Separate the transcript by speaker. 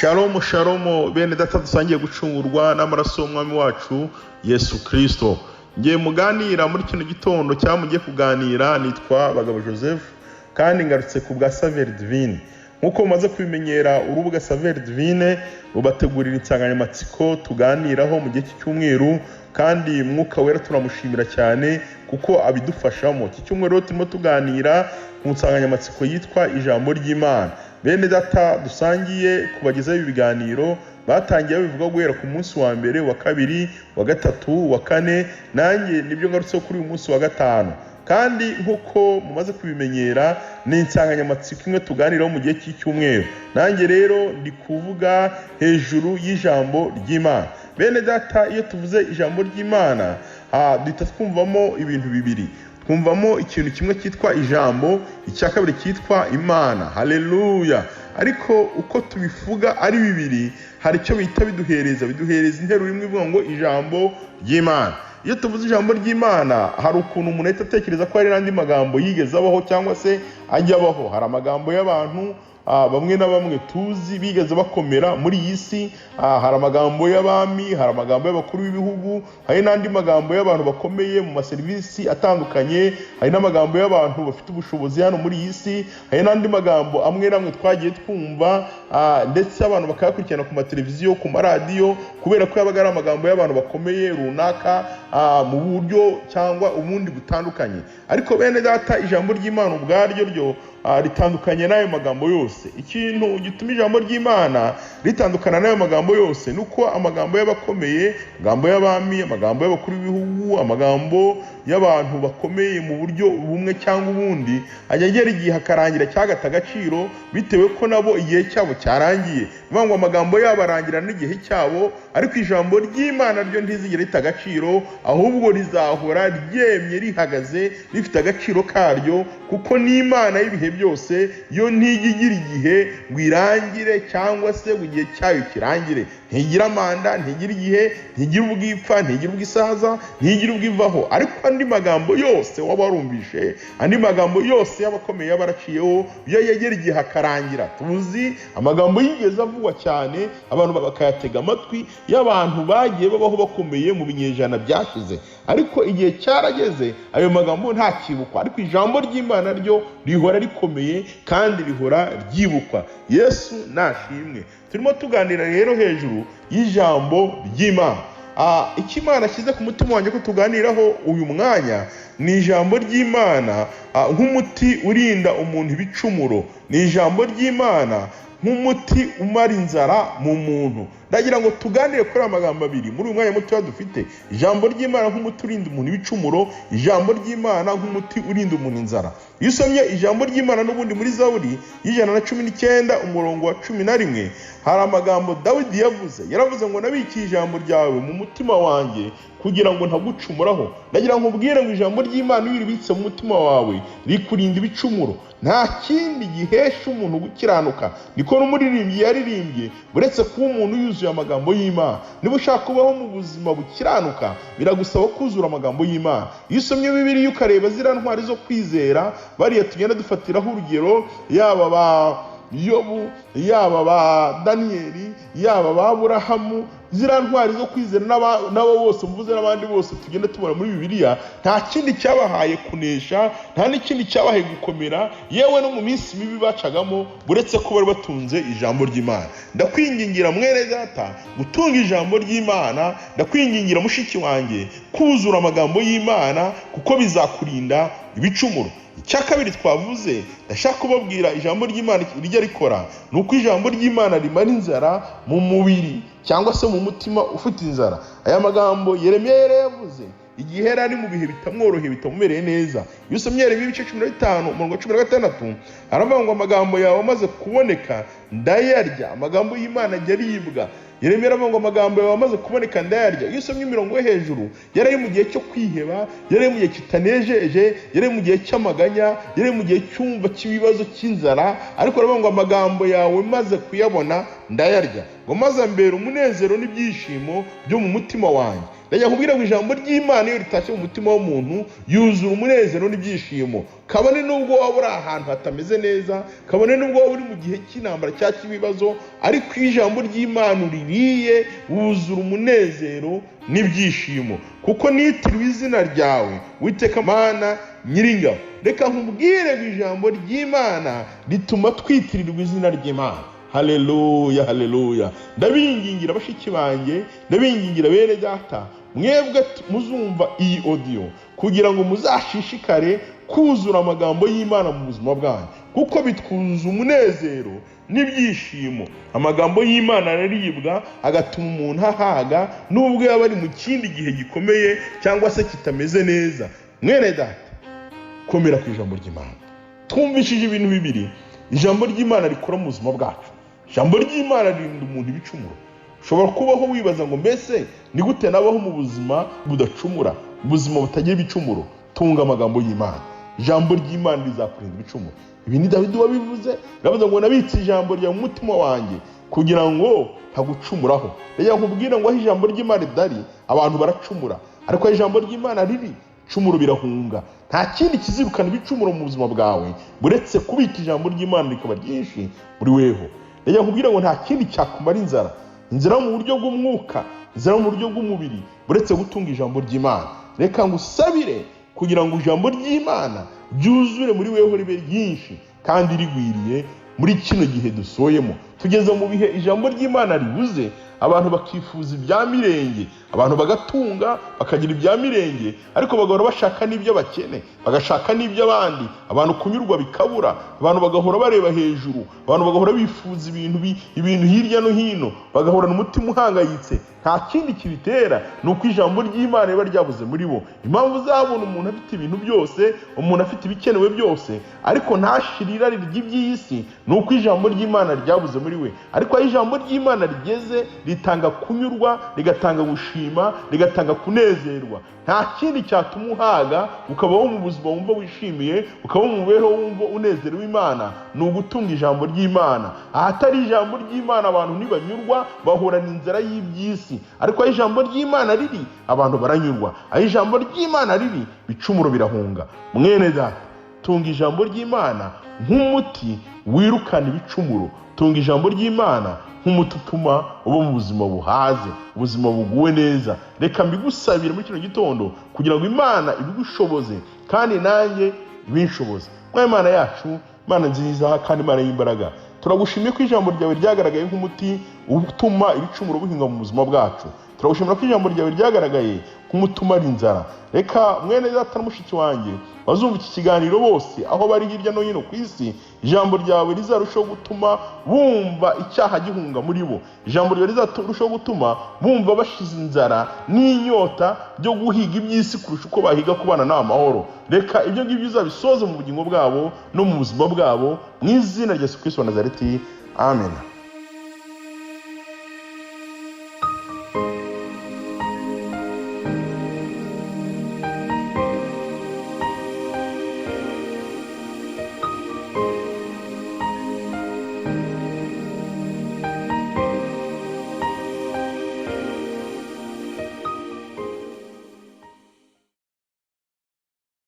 Speaker 1: Shalomu, shalomu, bene data dusangiye gucungurwa n'amaraso y'umwami wacu Yesu Kirisito. Ngiye muganira muri kino gitondo cyangwa mugiye kuganira, nitwa Bagabo Joseph kandi ngarutse ku bwa Saveur Divine. Nk'uko mumaze kubimenyera, urubuga Saveur Divine rubategurira insanganyamatsiko tuganiraho mu gihe cy'icyumweru, kandi Mwuka Wera turamushimira cyane kuko abidufashamo. Iki cyumweru rero turimo tuganira ku nsanganyamatsiko yitwa ijambo ry'Imana. Bene data dusangiye kubagezaho ibi biganiro batangiye babivuga guhera ku munsi wa mbere, wa kabiri, wa gatatu, wa kane, nanjye nibyo ngarutseho kuri uyu munsi wa gatanu. Kandi nk'uko mumaze kubimenyera, ni insanganyamatsiko imwe tuganiraho mu gihe cy'icyumweru. Nanjye rero ndi kuvuga hejuru y'ijambo ry'Imana. Bene data, iyo tuvuze ijambo ry'Imana duhita twumvamo ibintu bibiri. Twumvamo ikintu kimwe cyitwa ijambo, icya kabiri cyitwa Imana. Haleluya! Ariko uko tubivuga ari bibiri, hari icyo bihita biduhereza interuro imwe ivuga ngo ijambo ry'Imana. Iyo tuvuze ijambo ry'Imana, hari ukuntu umuntu ahita atekereza ko hari n'andi magambo yigeze abaho cyangwa se ajya abaho. Hari amagambo y'abantu bamwe na bamwe tuzi bigeze bakomera muri iyi si. Hari amagambo y'abami, hari amagambo y'abakuru b'ibihugu, hari n'andi magambo y'abantu bakomeye mu maserivisi atandukanye, hari n'amagambo y'abantu bafite ubushobozi hano muri iyi si, hari n'andi magambo amwe n'amwe twagiye twumva, ndetse abantu bakayakurikirana ku mateleviziyo, ku maradiyo, kubera ko yabaga ari amagambo y'abantu bakomeye runaka mu buryo cyangwa ubundi butandukanye. Ariko bene data, ijambo ry'Imana ubwaryo ryo ritandukanye n'ayo magambo yose. Ikintu gituma ijambo ry'Imana ritandukana n'ayo magambo yose ni uko amagambo y'abakomeye, amagambo y'abami, amagambo y'abakuru b'ibihugu, amagambo y'abantu bakomeye mu buryo bumwe cyangwa ubundi, ajya agera igihe akarangira cyangwa agata agaciro bitewe ko nabo igihe cyabo cyarangiye. Ni ukuvuga ngo amagambo yabo arangira n'igihe cyabo, ariko ijambo ry'Imana ryo ntizigere rita agaciro, ahubwo rizahora ryemye, rihagaze, rifite agaciro karyo, kuko n'Imana y'ibihe byose yo ntijya igira igihe ngo irangire cyangwa se ngo igihe cyayo kirangire. Ntigira manda, ntigira igihe, ntigira ubwipfa, ntigira ubwisaza, ntigira ubwivaho. Ariko andi magambo yose waba warumvishe, andi magambo yose y'abakomeye yaba yaraciyeho, iyo yegera igihe akarangira. Tuzi amagambo yigeze avugwa cyane, abantu bakayatega amatwi, y'abantu bagiye babaho bakomeye mu binyejana byashize, ariko igihe cyarageze ayo magambo ntakibukwa. Ariko ijambo ry'Imana ryo rihora rikomeye kandi rihora ryibukwa. Yesu nashimwe. Turimo tuganira rero hejuru y'ijambo ry'Imana. Icyo Imana ashyize ku mutima wanjye ko tuganiraho uyu mwanya ni ijambo ry'Imana nk'umuti urinda umuntu ibicumuro, ni ijambo ry'Imana nk'umuti umara inzara mu muntu. Ndagira ngo tuganire kuri aya magambo abiri muri uyu mwanya mutoya dufite: ijambo ry'Imana nk'umuti urinda umuntu ibicumuro, ijambo ry'Imana nk'umuti urinda umuntu inzara. Iyo usomye ijambo ry'Imana n'ubundi muri Zaburi y'119 umurongo wa 11, hari amagambo Dawidi yavuze. Yaravuze ngo: "Nabikiye ijambo ryawe mu mutima wanjye kugira ngo ntagucumuraho." Ndagira ngo nkubwire ngo ijambo ry'Imana iyo uribitse mu mutima wawe rikurinda ibicumuro. Nta kindi gihesha umuntu gukiranuka, niko n'umuririmbyi yaririmbye, uretse kuba umuntu yuzuye amagambo y'Imana. Niba ushaka kubaho mu buzima bukiranuka, biragusaba kuzura amagambo y'Imana. Iyo usomye Bibiliya ukareba ziriya ntwari zo kwizera, bariya tugenda dufatiraho urugero, yaba ba Yobu, yaba ba Daniyeli, yaba ba Aburahamu, ziriya ntwari zo kwizera, n'abo bose mvuze n'abandi bose tugenda tubona muri Bibiliya, nta kindi cyabahaye kunesha, nta n'ikindi cyabahaye gukomera, yewe no mu minsi mibi bacagamo, uretse ko bari batunze ijambo ry'Imana. Ndakwingingira mwene data gutunga ijambo ry'Imana. Ndakwingingira mushiki wanjye kuzura amagambo y'Imana, kuko bizakurinda ibicumuro. Icya kabiri twavuze, ndashaka kubabwira ijambo ry'Imana rijya rikora, ni uko ijambo ry'Imana rimara inzara mu mubiri cyangwa se mu mutima ufite inzara. Aya magambo Yeremiya yari yavuze igihe yari ari mu bihe bitamworoheye, bitamumereye neza. Iyo usomye Yeremiya ibice 15 umurongo wa 16, aravuga ngo: "Amagambo yawe amaze kuboneka ndayarya." Amagambo y'Imana ajya aribwa. Yeremiya aravuga ngo: "Amagambo yawe amaze kuboneka ndayarya." Iyo usomye imirongo yo hejuru, yari ari mu gihe cyo kwiheba, yari ari mu gihe kitanejeje, yari ari mu gihe cy'amaganya, yari ari mu gihe cyumva cy'ibibazo cy'inzara, ariko aravuga ngo: "Amagambo yawe maze kuyabona ndayarya," ngo maze ambera umunezero n'ibyishimo byo mu mutima wanjye. Ndajya kubwira ngo ijambo ry'Imana iyo ritashye mu mutima w'umuntu yuzura umunezero n'ibyishimo, kabone nubwo waba uri ahantu hatameze neza, kabone nubwo waba uri mu gihe cy'intambara cyangwa cy'ibibazo, ariko iyo ijambo ry'Imana uririye wuzura umunezero n'ibyishimo, kuko nitiriwe izina ryawe Uwiteka Mana Nyiringabo. Reka nkubwire ngo ijambo ry'Imana rituma twitirirwa izina ry'Imana. Haleluya, haleluya. Ndabingingira bashiki banjye, ndabingingira bene data, mwebwe muzumva iyi audio kugira ngo muzashishikare kuzura amagambo y'Imana mu buzima bwanyu, kuko bitwuzuza umunezero n'ibyishimo. Amagambo y'Imana araribwa agatuma umuntu ahaga, nubwo yaba ari mu kindi gihe gikomeye cyangwa se kitameze neza. Mwene data, komera ku ijambo ry'Imana. Twumvishije ibintu bibiri ijambo ry'Imana rikora mu buzima bwacu. Ijambo ry'Imana ririnda umuntu ibicumuro. Ushobora kubaho wibaza ngo mbese ni gute nabaho mu buzima budacumura, ubuzima butagira ibicumuro? Tunga amagambo y'Imana. Ijambo ry'Imana rizakurinda ibicumuro. Ibi ni Dawidi wabivuze, aravuga ngo nabitse ijambo ryawe mu mutima wanjye kugira ngo ntagucumuraho. Reka nkubwire ngo aho ijambo ry'Imana ridari abantu baracumura, ariko aho ijambo ry'Imana riri ibicumuro birahunga. Nta kindi kizirukana ibicumuro mu buzima bwawe buretse kubika ijambo ry'Imana rikaba ryinshi muri weho. Reka nkubwire ngo nta kindi cyakumara inzara, inzara mu buryo bw'umwuka, inzara mu buryo bw'umubiri, buretse gutunga ijambo ry'Imana. Reka ngusabire kugira ngo ijambo ry'Imana ryuzure muri weho, ribe ryinshi kandi rigwiriye muri kino gihe dusoyemo. Tugeze mu bihe ijambo ry'Imana ribuze, abantu bakifuza ibya mirenge, abantu bagatunga bakagira ibya mirenge, ariko bagahora bashaka n'ibyo bakene, bagashaka n'iby'abandi. Abantu kunyurwa bikabura, abantu bagahora bareba hejuru, abantu bagahora bifuza ibintu hirya no hino, bagahorana umutima uhangayitse. Nta kindi kibitera, ni uko ijambo ry'Imana riba ryabuze muri bo. Impamvu uzabona umuntu afite ibintu byose, umuntu afite ibikenewe byose, ariko ntashire irari ry'iby'iyi si, ni uko ijambo ry'Imana ryabuze muri we. Ariko aho ijambo ry'Imana rigeze ritanga kunyurwa, rigatanga gushima, rigatanga kunezerwa. Nta kindi cyatuma uhaga, ukabaho mu buzima wumva wishimiye, ukabaho mu mibereho wumva unezerewe Imana, ni ugutunga ijambo ry'Imana. Ahatari ijambo ry'Imana abantu ntibanyurwa, bahorana inzara y'iby'isi. Ariko aho ijambo ry'Imana riri abantu baranyurwa, aho ijambo ry'Imana riri ibicumuro birahunga. Mwene data, tunga ijambo ry'Imana nk'umuti wirukana ibicumuro. Tunga ijambo ry'Imana nk'umuti utuma uba mu buzima buhaze, ubuzima buguwe neza. Reka mbigusabire muri kino gitondo kugira ngo Imana ibigushoboze kandi nanjye ibinshoboze. Mwa Imana yacu, Imana nziza kandi Imana y'imbaraga, turagushimiye ko ijambo ryawe ryagaragaye nk'umuti utuma ibicumuro bihinga mu buzima bwacu. Turagushimira ko ijambo ryawe ryagaragaye nk'umuti umara inzara. Reka mwene data na mushiki wanjye bazumva iki kiganiro bose aho bari hirya no hino ku isi, ijambo ryawe rizarushaho gutuma bumva icyaha gihunga muri bo. Ijambo ryawe rizarushaho gutuma bumva bashize inzara n'inyota byo guhiga iby'isi kurusha uko bahiga kubana n'amahoro. Reka ibyo ngibyo uzabisoze mu bugingo bwabo no mu buzima bwabo, mu izina rya Yesu Kristo wa Nazareti, amen.